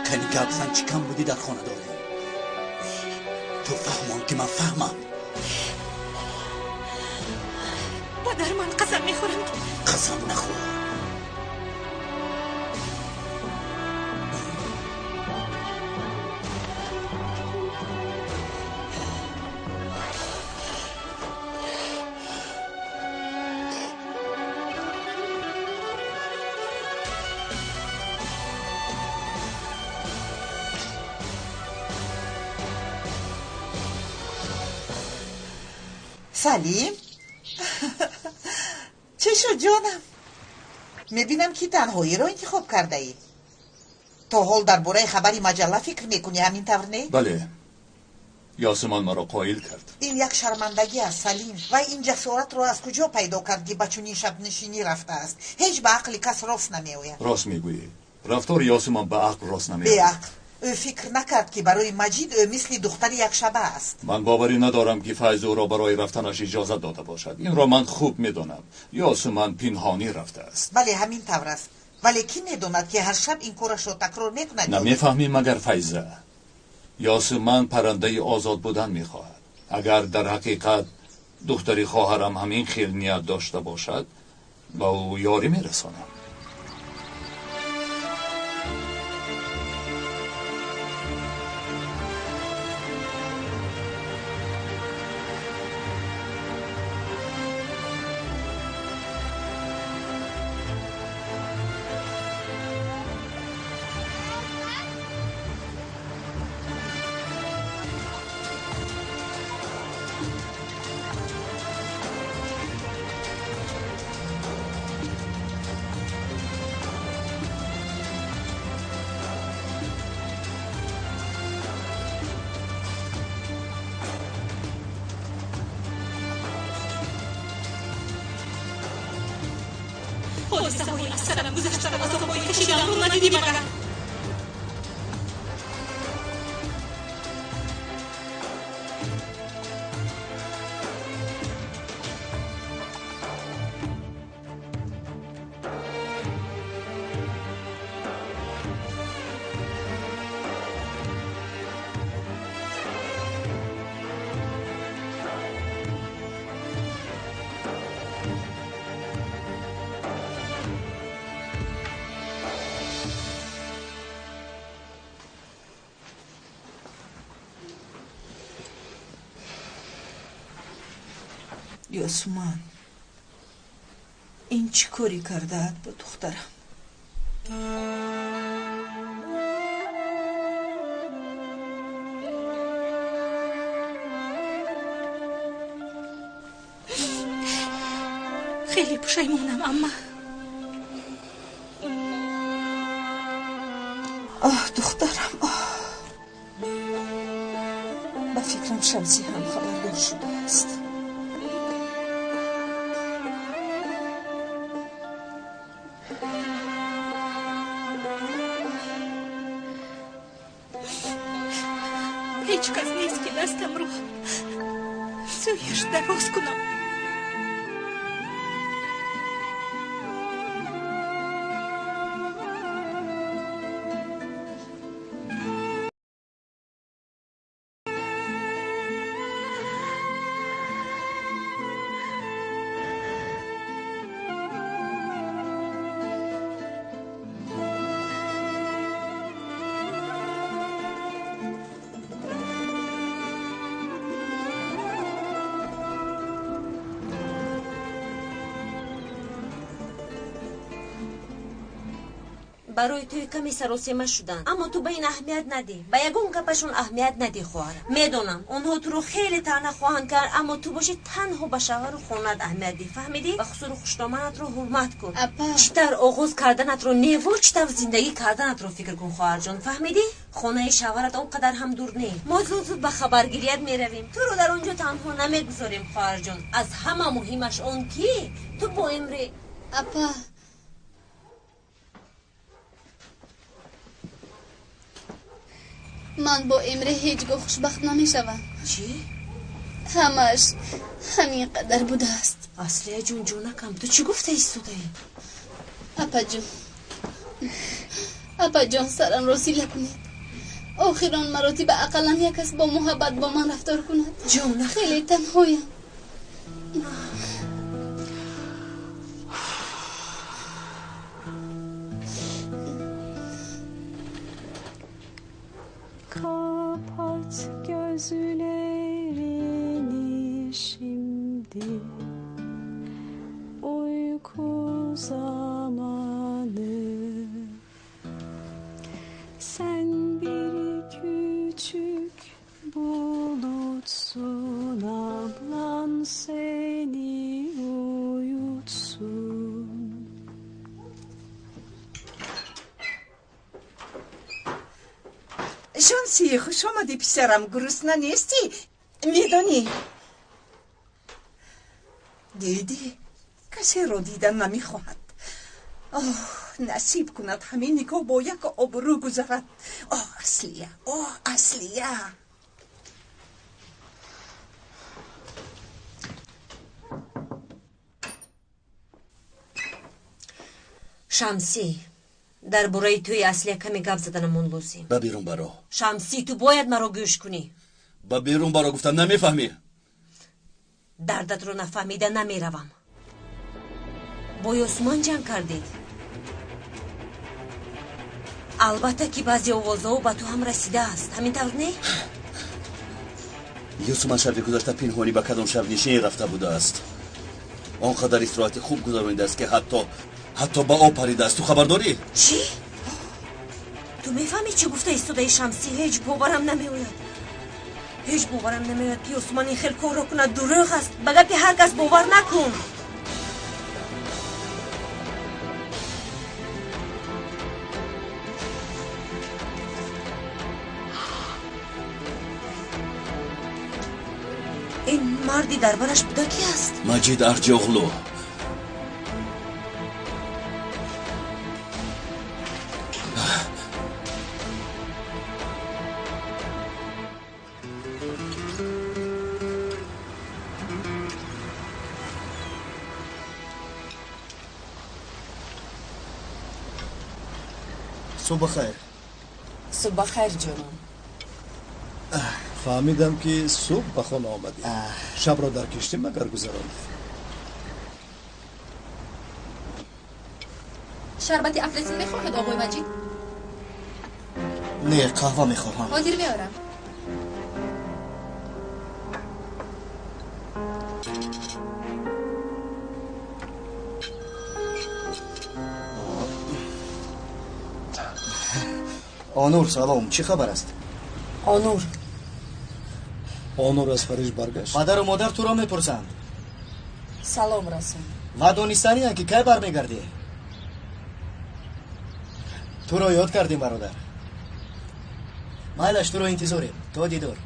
Кани гап зан, чӣ кам будӣ дар хона дорем? Ту фаҳмон, ки ман фаҳмам. Падар, ман қасам мехӯрам ки Қасам нахӯр. Салим, чӣ шуд, ҷонам? Мебинам, ки танҳоиро интихоб кардаӣ. То ҳол дар бораи хабари маҷалла фикр мекунӣ, ҳамин тавр не? Бале, Ёсуман маро қоил кард. Ин як шармандагӣ аст, Салим. Вай ин ҷасоратро аз куҷо пайдо кард, ки ба чунин шабнишинӣ рафтааст? Ҳеҷ ба ақли кас рост намеояд. Рост мегӯӣ, рафтори Ёсуман ба ақл рост намеояд. Беақл! Ӯ фикр накард, ки барои Маҷид ӯ мисли духтари якшаба аст. Ман боварӣ надорам, ки Файз ӯро барои рафтанаш иҷозат дода бошад. Инро ман хуб медонам. Ёсуман пинҳонӣ рафтааст. Бале, ҳамин тавр аст. Вале кӣ медонад, ки ҳар шаб ин корашро такрор мекунад? Намефаҳмӣ магар, Файза? Ёсуман паррандаи озод будан мехоҳад. Агар дар ҳақиқат духтари хоҳарам ҳамин хел ният дошта бошад, ба ӯ ёрӣ мерасонам. Ҳодисаҳои аз сарам гузаштаро, азобҳои кашидаамро надидӣ магар? Ёсуман, ин чӣ корӣ кардаат ба духтарам? Хеле пушаймонам, амма. Оҳ, духтарам, оҳ! Ба фикрам, Шамсӣ ҳам хабардор шудааст. Ҳеҷ кас нест, ки дастамро сӯяш дароз кунам. Барои тӯй каме саросема шуданд, аммо ту ба ин аҳамият надиҳ, ба ягон гапашон аҳамият надиҳ, хоҳарам. Медонам, онҳо туро хеле таъна хоҳанд кард, аммо ту бошӣ танҳо ба шавҳару хонаат аҳамият диҳ, фаҳмидӣ? Ва хусуру хушдоманатро ҳурмат кун. Чӣ тавр оғоз карданатро неву чӣ тавр зиндагӣ карданатро фикр кун, хоҳарҷон, фаҳмидӣ? Хонаи шавҳарат он қадар ҳам дур не. Мо зуд зуд ба хабаргирият меравем. Туро дар он ҷо танҳо намегузорем, хоҳарҷон. Аз ҳама муҳимаш он ки ту бо Эмре. Апа, ман бо Эмре ҳеҷ гоҳ хушбахт намешавам. Чӣ? Ҳамаш ҳамин қадар будааст. Аслия ҷон, ҷонакам, ту чӣ гуфта истодаӣ? Апаҷон, апаҷон, сарамро сила кунед. Охирон маротиба ақаллан як кас бо муҳаббат бо ман рафтор кунад. Ҷонакам, хеле танҳоям. Kapat gözlerini şimdi, uyku zamanı. Sen bir küçük bulutsun, ablan seni uyutsun. Шамсӣ, хуш омадӣ, писарам. Гурусна нестӣ? Медонӣ, дидӣ, касеро дидан намехоҳад. Оҳ, насиб кунад ҳамин никоҳ бо як обрӯ гузарад. Оҳ, Аслия, оҳ, Аслия. Шамсӣ, дар бораи тӯи Аслия каме гап заданамон лозим. Ба берун баро. Шамсӣ, ту бояд маро гӯш кунӣ. Ба берун баро гуфтам, намефаҳмӣ? Дардатро нафаҳмида намеравам. Бо Ёсуман ҷанг кардед. Албатта ки баъзе овозҳо ба ту ҳам расидааст, ҳамин тавр не? Ёсуман шаби гузашта пинҳонӣ ба кадом шабнишинӣ рафта будааст. Он қадар истироҳати хуб гузаронидааст, ки ҳатто ба об паридааст. Ту хабар дорӣ? Чӣ? Ту мефаҳмӣ чӣ гуфта истодаи, Шамсӣ? Ҳеҷ боварам намеояд. Ҳеҷ боварам намеояд, ки Ёсуман ин хел корро кунад. Дурӯғ аст. Ба гапи ҳар кас бовар накун. Ин марди дар бараш буда ки аст? Маҷид Арҷиоғлу. Субҳ бахайр. Субҳ бахайр, ҷонам. Фаҳмидам, ки субҳ ба хона омадӣ. Шабро дар киштӣ магар гузарондӣ? Шарбати афлесин мехоҳед, оғои Маҷид? Не, қаҳва мехоҳам. Ҳозир меорам. Онур, салом. Чӣ хабар аст? Онур. Онур аз Париж баргашт. Падару модар туро мепурсанд. Салом расон. Ва донистаниянд, ки кай бармегардӣ. Туро ёд кардем, бародар. Майлаш, туро интизорем. То дидор.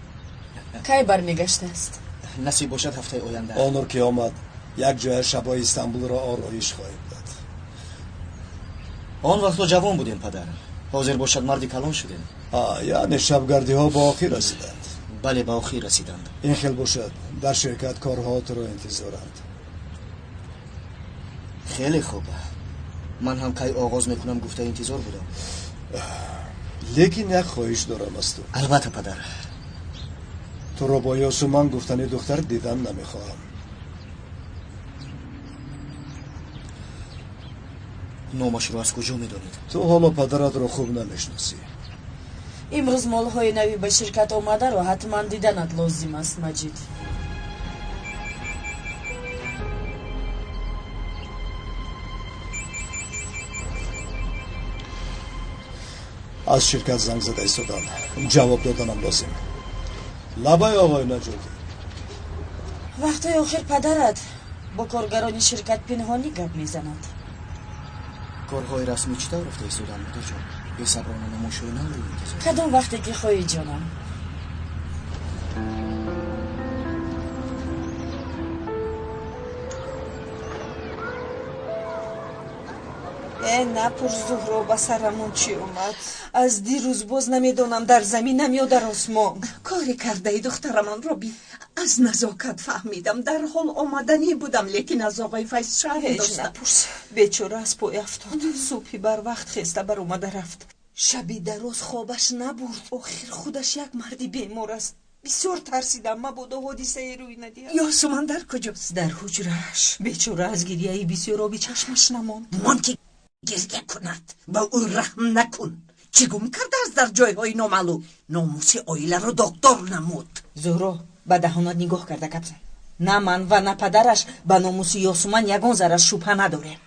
Кай бармегаштааст? Насиб бошад, ҳафтаи оянда. Онур ки омад, як ҷоя шабҳои Истанбулро ороиш хоҳем дод. Он вақтҳо ҷавон будем, падар. Ҳозир бошад, марди калон шудем. Яъне шабгардиҳо ба охир расиданд. Бале, ба охир расиданд. Ин хел бошад, дар ширкат корҳо туро интизоранд. Хеле хуб. Ман ҳам кай оғоз мекунам гуфта интизор будам. Лекин як хоҳиш дорам аз ту. Албатта, падар. Туро бо Ёсуман гуфтани духтар дидан намехоҳам. Номашро аз куҷо медонед? Ту ҳоло падаратро хуб намешиносӣ. Имрӯз молҳои нави ба ширкат омадаро ҳатман диданат лозим аст, Маҷид. Аз ширкат занг зада истоданд. Ҷавоб доданам лозим. Лабай, оғои Наҷотӣ. Вақтҳои охир падарат бо коргарони ширкат пинҳонӣ гап мезанад. Корҳои расмӣ чӣ тавр рафта истоданд, модарҷон? Бесаброна намоишҳои навро интизор. Кадом вақте ки хоҳӣ, ҷонам. Э, напурс, Зуҳро, ба сарамон чӣ омад. Аз дирӯз боз намедонам дар заминам ё дар осмон. Коре кардаи духтарамонро би аз назокат фаҳмидам. Дарҳол омаданӣ будам, лекин аз оғои Файз шарм Ҳеҷ доштам. напурс. Бечора аз пой афтод. Субҳи барвақт хеста баромада рафт. Шаби дароз хобаш набурд. Охир худаш як марди бемор аст. Бисёр тарсидам, мабодо ҳодисае рӯй надиҳад. Ёсуман дар куҷост? Дар ҳуҷрааш. Бечора аз гирьяи бисёр оби чашмаш намонд. Мон ки гирья кунад, ба ӯ раҳм накун. Чӣ гум кардааст дар ҷойҳои номаълум? Номуси оиларо доғдор намуд. Зуҳро, ба даҳонат нигоҳ карда гап зан. На ман ва на падараш ба номуси Ёсуман ягон зарра шубҳа надорем.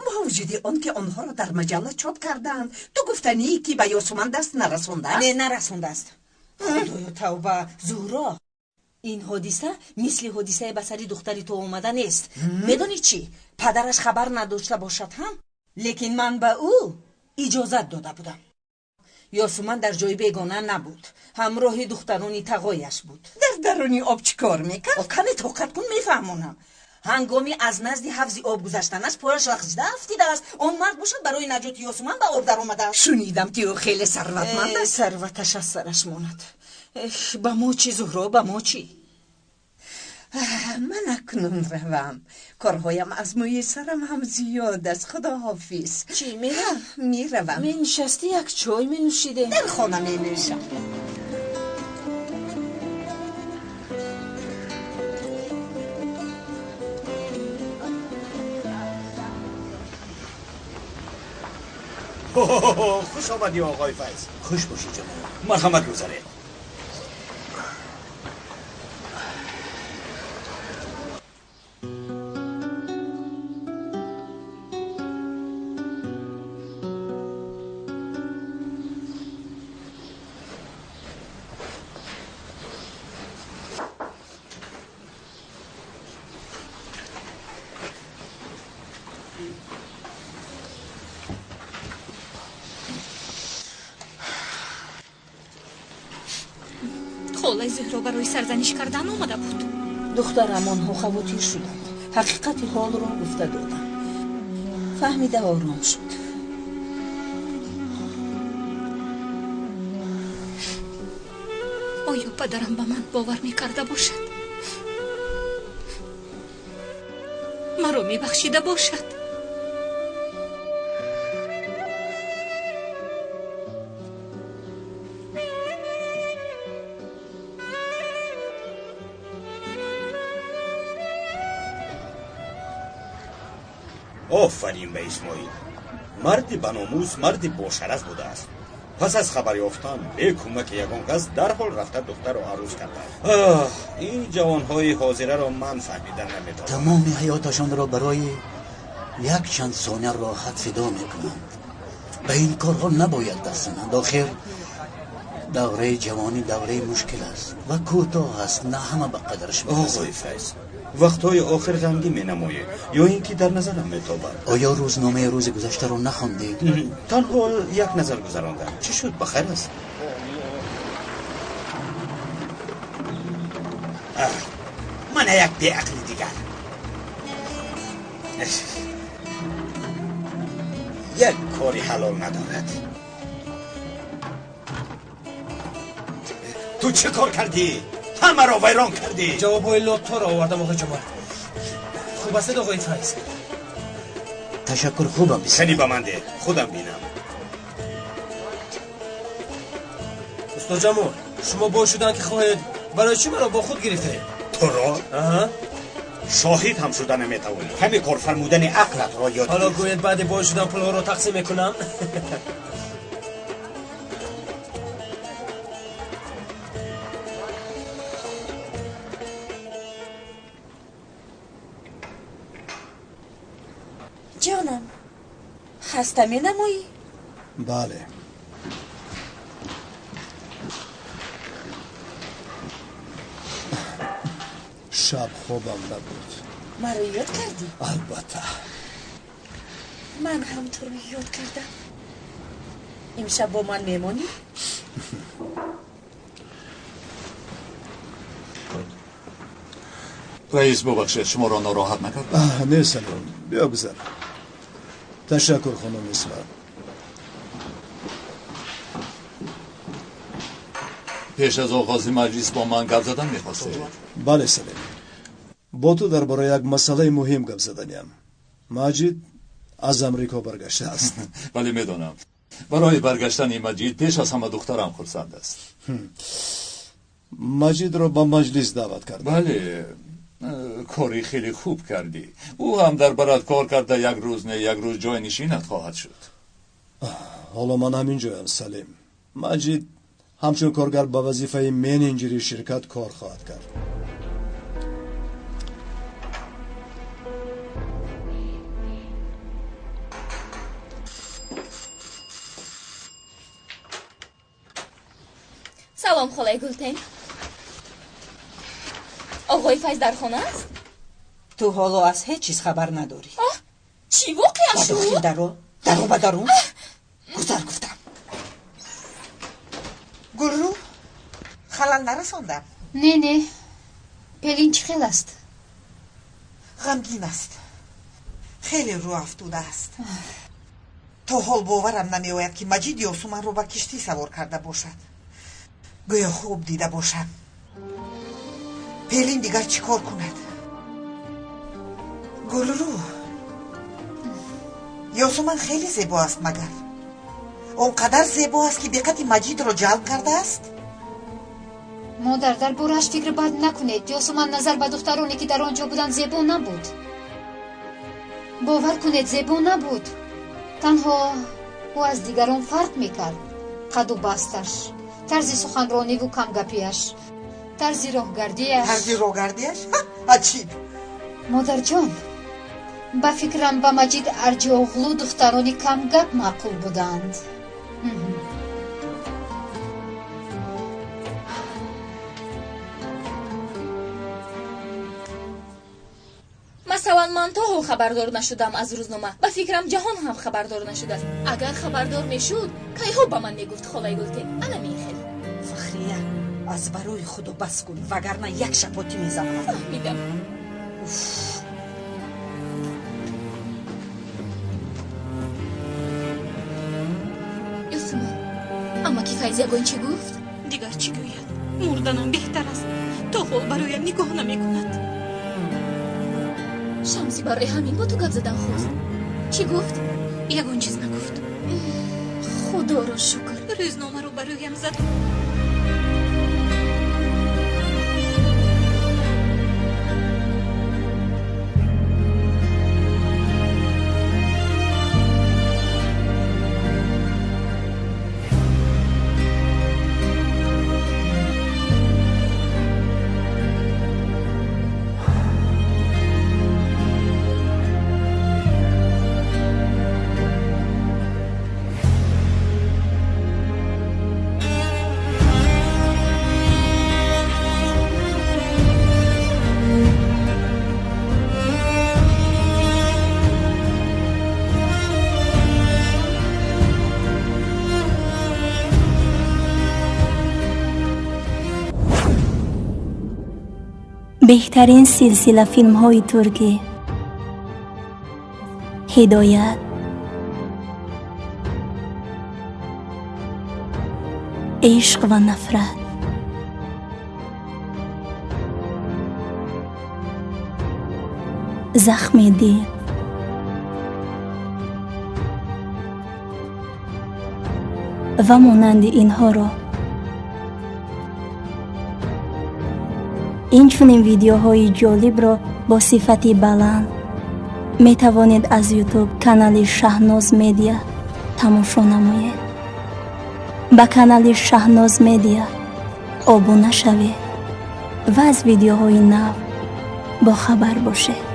Бо вуҷуди он ки онҳоро дар маҷалла чоп кардаанд, ту гуфтанӣ ки ба Ёсуман даст нарасондааст? Не, нарасондааст. Худоё, тавба! Зуҳро, ин ҳодиса мисли ҳодисаи ба сари духтари ту омада нест. Медонӣ чӣ? Падараш хабар надошта бошад ҳам, лекин ман ба ӯ иҷозат дода будам. Ёсуман дар ҷои бегона набуд, ҳамроҳи духтарони тағояш буд. Дар даруни об чӣ кор мекард? Каме тоқат кун, мефаҳмонам. Ҳангоми аз назди ҳавзи об гузаштанаш пояш лағзида афтидааст. Он мард бошад барои наҷоти Ёсуман ба об даромадааст. Шунидам ки ӯ хеле сарватманд аст. Сарваташ аз сараш монад. Ба мо чӣ, Зуҳро, ба мо чӣ? Ман акнун равам. Корҳоям аз мӯи сарам ҳам зиёд аст. Худоҳофиз. Чӣ, мерам? Меравам. Менишастӣ, як чой менӯшидем. Дар хона менӯшам. Хуш омадӣ, оғои Файз. Хуш бошӣ, ҷаноб. Марҳамат, гузаред. Холаи Зуҳро барои сарзаниш кардан омада буд. Духтарам, онҳо хавотир шуданд. Ҳақиқати ҳолро гуфта додам. Фаҳмида ором шуд. Оё падарам ба ман бовар мекарда бошад? Маро мебахшида бошад? Офарин ба Исмоил. Марди баномус, марди бошараф будааст. Пас аз хабар ёфтан бе кӯмаки ягон кас дарҳол рафта духтарро арӯз кардааст. Ин ҷавонҳои ҳозираро ман фаҳмида наметавонам. Тамоми ҳаёташонро барои як чанд сония роҳат фидо мекунанд. Ба ин корҳо набояд даст зананд. Охир давраи ҷавонӣ давраи мушкил аст ва кӯтоҳ аст, на ҳама ба қадраш мерасад. Оғои Файз, вақтҳои охир ғамгин менамоед ё ин ки дар назарам метобад? Оё рӯзномаи рӯзи гузаштаро нахондед? Танҳо як назар гузарондам. Чӣ шуд, ба хайр аст? Мана як беақли дигар. Як кори ҳалол надорад. Ту чӣ кор кардӣ? Ҳамаро вайрон кардӣ. Ҷавобҳои лотторо овардам, оғои Ҷамол. Хуб астед, оғои Файз? Ташаккур, хубам. Сани ба ман деҳ, худам бинам. Устод Ҷамол, шумо бой шудан ки хоҳед, барои чӣ маро бо худ гирифтаед? Туро? Аҳа. Шоҳид ҳам шуда наметавонӣ. Каме кор фармудани ақлатро ёд Ҳоло гир. гӯед, баъди бой шудан пулҳоро тақсим мекунам. Ҷонам, Хаста менамоӣ? Бале. Шаб хобам набуд. Маро ёд кардӣ? Албатта. Ман ҳам туро ёд кардам. Имшаб бо ман мемонӣ? Раис, бубахшед, шуморо нороҳат накардам. Не, Салим, биё гузар. Ташаккур, хонум Исма. Пеш аз оғози маҷлис бо ман гап задан мехостед? Бале, Салим, бо ту дар бораи як масъалаи муҳим гап заданиям. Маҷид аз Амрико баргаштааст. Бале, медонам. Барои баргаштани Маҷид пеш аз ҳама духтарам хурсанд аст. Маҷидро ба маҷлис даъват кардам. Бале, кори хеле хуб кардӣ. Ӯ ҳам дар барат кор карда як рӯз не як рӯз ҷойнишинат хоҳад шуд. Ҳоло ман ҳамин ҷоям, Салим. Маҷид ҳамчун коргар ба вазифаи менеҷери ширкат кор хоҳад кард. Салом, холаи Гултен. Оғои Файз дар хона аст? Ту ҳоло аз ҳеҷ чиз хабар надорӣ. Чӣ воқеа шуд? Ба дохил даро, даро ба дарун. Гузар гуфтам. Гулрӯ, халал нарасондам? Не, не. Пелин чӣ хел аст? Ғамгин аст. Хеле рӯ афтода аст. То ҳол боварам намеояд, ки Маҷид Ёсуманро ба киштӣ савор карда бошад. Гӯё хуб дида бошам. Пелин дигар чӣ кор кунад? Гулрӯ, Ёсуман хеле зебо аст, магар он қадар зебо аст, ки диққати Маҷидро ҷалб кардааст? Модар, дар борааш фикри бад накунед. Ёсуман назар ба духтароне, ки дар он ҷо буданд, зебо набуд. Бовар кунед, зебо набуд. Танҳо ӯ аз дигарон фарқ мекард. Қаду басташ, тарзи суханрониву камгапиаш, тарзи роҳгардиаш. Тарзи роҳгардиаш? Аҷиб! Модарҷон, ба фикрам, ба Маҷид Арҷиоғлу духтарони камгап маъқул буданд. Масалан, ман то ҳол хабардор нашудам аз рӯзнома. Ба фикрам, ҷаҳон ҳам хабардор нашудааст. Агар хабардор мешуд, кайҳо ба ман мегуфт, холаи Гултен. Ана мехел. Фахрия, аз барои худо бас кун, вагарна як шапотӣ мезанам. Фаҳмидам. Ёсуман, амаки Файз ягон чӣ гуфт? Дигар чӣ гӯяд? Мурданам беҳтар аст. То ҳол бароям нигоҳ намекунад. Шамсӣ барои ҳамин бо ту гап задан хост. Чӣ гуфт? Ягон чиз нагуфт. Худоро шукр. Рӯзномаро бароям зад. Беҳтарин силсила филмҳои туркӣ. Ҳидоят, ишқ ва нафрат, захми дил, ва монанди инҳоро. Инчунин видеоҳои ҷолибро бо сифати баланд метавонед аз Ютуб канали Шаҳноз Медиа тамошо намоед. Ба канали Шаҳноз Медиа обуна шавед ва аз видеоҳои нав бохабар бошед.